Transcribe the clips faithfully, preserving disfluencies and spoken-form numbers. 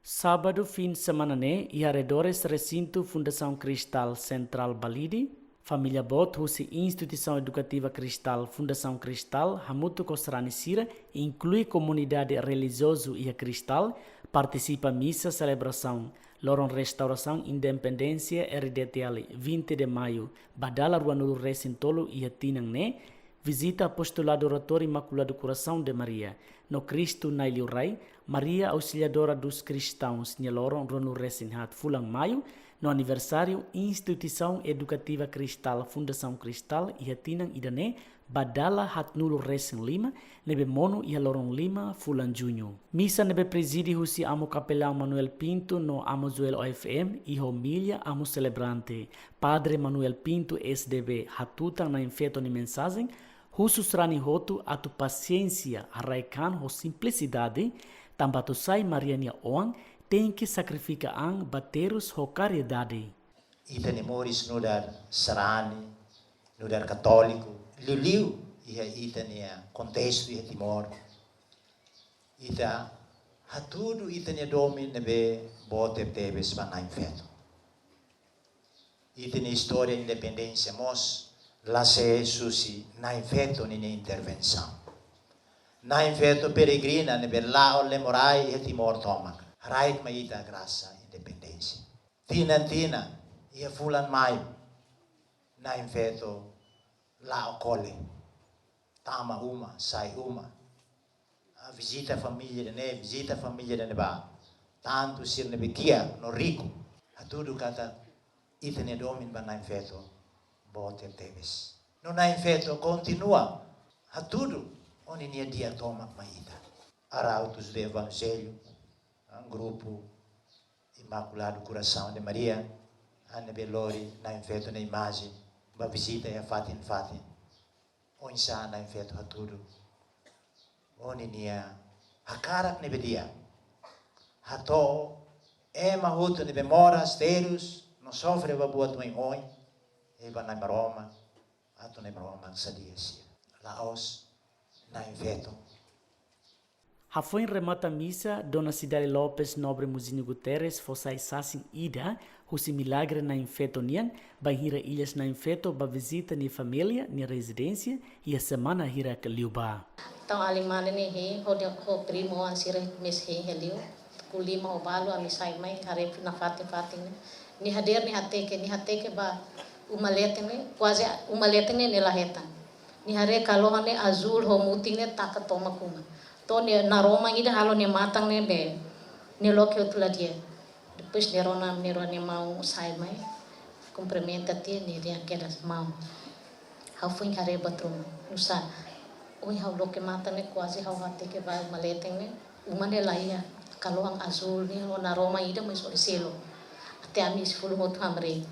Sábadu fin semana ne'e, iha arredores resintu Fundasaun Kristál Sentrál Balide, família boot husi Instituisaun Edukativa Kristál Fundasaun Kristál hamutuk ho sarani sira, inklui komunidade relijiozu iha Kristál, partisipa misa selebrasaun loron restaurasaun independénsia R D T L vinte de Maio ba dala ruanulu resin tolu iha tinan ne'e, vizita Apostoladu Oratóriu Imakuladu Coração de Maria, no Cristo Na'i Liurai, Maria Auxiliadora dos Cristãos nia loron ruanulu resin haat fulan Maio, no aniversáriu Instituisaun Edukativa Kristál Fundasaun Kristál iha tinan ida-ne'e ba dala haatnulu resin lima, ne'ebé monu iha loron lima fulan Juñu. Misa ne'ebé prezide husi Amu Kapelaun Manuel Pinto no Amu Joel O F M, i homília Amu Selebrante, Padre Manuel Pinto S D B, hatutan Na'in-Feto nia mensajen, husu sarani hotu atu pasiénsia, haraik-an ho simplisidade, tanba atu sai Maria nia oan, tenke sakrifika an ba terus ho karidade. Ita-nia moris nu'udar sarani, nu'udar katóliku, liuliu iha ita-nia kontestu iha Timor. Ita hatudu ita-nia domin ne'ebé boot tebetebes ba Na'in-Feto. Ita-nia istória independénsia mós la sei husi Na'in-Feto ninia intervensaun. Na'in-Feto peregrina ne'ebé la'o lemorai iha Timor tomak, haraik mai ita grasa independénsia. Tinan-tinan, iha fulan Maio, Na'in-Feto la'o kole, tama uma, sai uma. Ah, vizita família ida-ne'e, vizita família ida-ne'ebá. Tantu sira ne'ebé kiak no riku. Hatudu katak ita-nia domin ba Na'in-Feto boot tebetebes. No Na'in-Feto kontinua hatudu o-nia di'ak tomak mai ita. Arautos do Evangelho, ah, grupu Imaculado Coração de Maria, ah, ne'ebé lori Na'in-Feto nia imajen ba vizita iha fatin-fatin. Oinsá Na'in-Feto hatudu o-nia hakarak ne'ebé di'ak. Hato'o ema hotu ne'ebé moras, terus, no sofre ba buat oioin, e ba Nai Maromak, atu Nai Maromak sadia sira. La'ós Na'in-Feto. Hafoin remata misa, Dona Cidália Lopes Nobre Muzini Guterres fó sai sasin ida husi milagre Na'in-Feto nian, bainhira Ilhas Na'in-Feto ba vizita nia família nia rezidénsia iha semana hirak liubá. Entaun, alin mane ne'e hein, hodi, ho primu oan sira mós hein iha li'ur, tuku lima ho balu ami sai mai, haree nafatin-fatin ne'e. Nia hadeer, nia hateke, nia hateke ba uma leten ne'e, kuaze uma leten ne'e nia la hetan. Nia haree kalohan ne'e azúl ho mutin ne'e taka tomak uma. To'o nia naroman ida halo nia matan ne'e be, nia loke hotu la di'ak. Depois nia rona, nia rona nia maun sai mai, kumprimenta tiha, nia dehan kedas: Maun, ha'u foin haree buat ruma. Nusá? Ohin ha'u loke matan ne'e kuaze ha'u hateke ba uma leten ne'e, uma ne'e la iha, kalohan azúl ne'e ho naroman ida mós selu. Até ami isin-fulun hotu hamriik.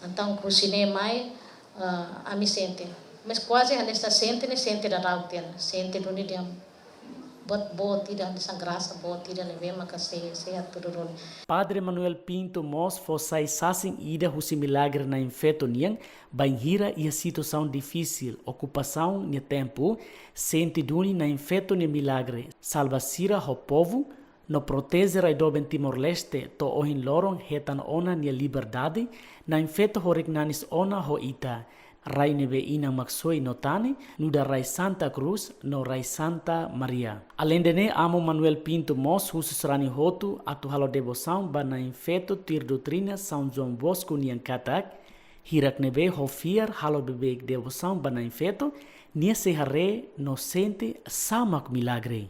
Entaun, husi ne'e mai, ah, ami sente. Mas kuaze hanesan sente ne'e sente daudaun tiha ona. Sente duni dehan buat boot ida, hanesan grasa boot ida ne'ebé maka sei, sei hatudu duni. Padre Manuel Pinto mós fó sai sasin ida husi milagre Na'in-Feto nian, bainhira iha situasaun difisil, okupasaun nia tempu, sente duni Na'in-Feto nia milagre, salva sira ho povu, no proteje rai doben Timor-Leste to'o ohin loron hetan ona nia liberdade, Na'in-Feto horik-nanis ona ho ita, rai ne'ebé Inan Maksoin no Tane, nu'udar rai Santa Cruz no rai Santa Maria. Aleinde ne'e, Amu Manuel Pinto mós husu sarani hotu atu halo devosaun ba Na'in-Feto tuir doutrina São João Bosco nian katak, hirak ne'ebé ho fiar halo beibeik devosaun ba Na'in-Feto, nia sei haree no sente sá mak milagre.